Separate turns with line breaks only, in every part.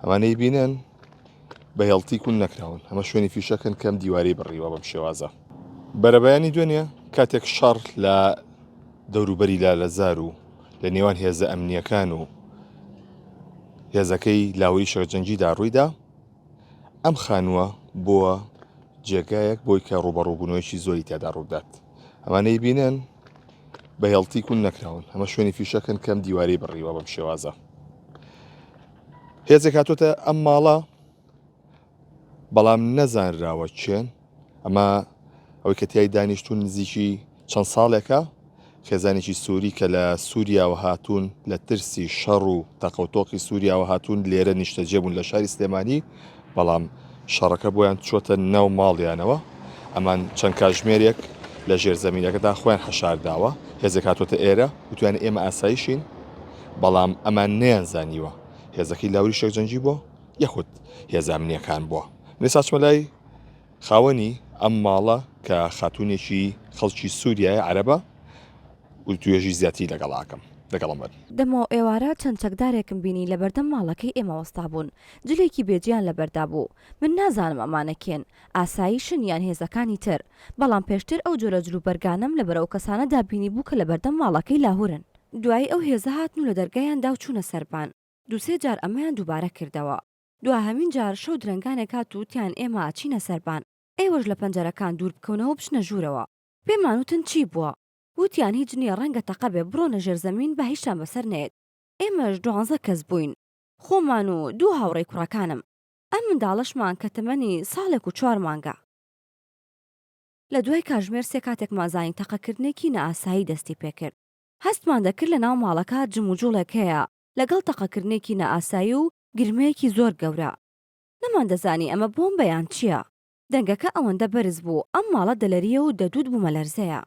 ئەمانەی بینن بە هێڵتی کون نەکراون ئەمە شوێنی فیشەکن کەم دیواری بڕیوە بەم شێوازە. بەرەبەیانی دوێنێ کاتێک شەڕ لە دەوروبەری لالەزار و لە نێوان هێزە ئەمنییەکان و هێزەکەی لاوری شێخجەنگیدا ڕوویدا، ئەم خانووە بووە جێگایەک بۆی کە ڕووبەڕووبوونەوەیەکی زۆری تیادا ڕووبدات. ئەمانەی بینن بە هێڵتی کون نەکراون، ئەمە شوێنی فیشەکن کەم دیواری بڕیوە بەم شێوازە. هێزێک هاتۆتە ئەم ماڵە بەڵام نەزانراوە کێن، ئەمە ئەوەی کە تیای دانیشتوون نزیکی چەند ساڵێکە خێزانێکی سووری کە لە سووریاوە هاتوون لە ترسی شەڕ و تەقەوتۆقی سووریاوە هاتوون لێرە نیشتەجێ بوون لە شاری سلێمانی بەڵام شەڕەکە بۆیان چۆتە ناو ماڵیانەوە ئەمان چەند کاژمێرێک لە ژێرزەمینەکەدا خۆیان حەشارداوە هێزێک هاتۆتە ئێرە وتویانە ئێمە ئاسایشین بەڵام ئەمان نەیانزانیوە هێزەکەی لاوری شێخ جەنگی بووە یاخود هێزە ئەمنییەکان بووە. من ئێستا چمە لای خاوەنی ئەم ماڵە کە خاتوونێکی خەڵکی سووریایە عەرەبە و توێژی زیاتری لەگەڵ ئاکەم. لەگەڵم بن.
دەمەو ئێوارە چەند چەکدارێکم بینی لەبەردەم ماڵەکەی ئێمە وەستابوون، جلێکی بێجیان لەبەردا بوو، من نازانم ئەمانە کێن، ئاسایشن یان هێزەکانی تر، بەڵام پێشتر ئەو جۆرە جلوبەرگانەم لەبەر ئەو کەسانەدا بینیبوو کە لەبەردەم ماڵەکەی لاهورن. دوایی ئەو هێزە هاتن و لە دەرگایان دا و چوونە سەربان. دوو سێ جار ئەمەیان دووبارە کردەوە. دواهەمین جار شەو درەنگانێک هات و وتیان ئێمە ئەچینە سەربان، ئێوەش لە پەنجەرەکان دوور بکەونەوە بچنە ژوورەوە. پێمان وتن چی بووە؟ وتیان هیچ نییە ڕەنگە تەقە بێ بڕۆنە ژێر زەمین با هیچتان بەسەر نەیەت. ئێمەش دوانزە کەس بووین، خۆمان و دوو هاوڕێی کوڕەکانم. ئەم منداڵەشمان کە تەمەنی ساڵێک و چوار مانگە. لە دوای کاژمێر سێ کاتێکمان زانی تەقەکردنێکی نائاسایی دەستی پێکرد. هەستمان دەکرد لە ناو ماڵەکە جموجوڵێک هەیە لەگەڵ تەقەکردنێکی نائاسایی و گرمەیەکی زۆر گەورە. نەماندەزانی ئەمە بۆمبە یان چییە. دەنگەکە ئەوەندە بەرز بوو ئەم ماڵە دەلەرییە و دەدووت بوومەلەرزەیە.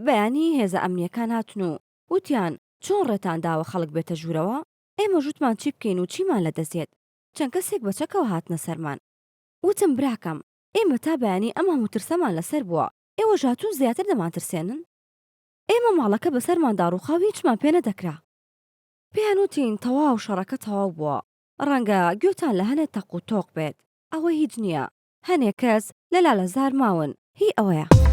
بەیانی هێزە ئەمنییەکان هاتن و وتیان چۆن ڕێتان داوە خەڵک بێتە ژوورەوە؟ ئێمەش وتمان چی بکەین و چیمان لە دەست دێت؟ چەند کەسێک بە چەکەوە هاتنە سەرمان. وتم براکەم ئێمە تا بەیانی ئەم هەموو ترسەمان لەسەر بووە، ئێوەش هاتوون زیاتر دەمانترسێنن؟ ئێمە ماڵەکە بەسەرماندا ڕووخا و هیچمان پێ نەدەکرا. پێیان وتین تەواو شەڕەکە تەواو بووە، ڕەنگە گوێتان لە هەنێ تەق و تۆق بێت، ئەوە هیچ نییە، هەنێ کەس لە لالەزار ماون، هی ئەوەیە.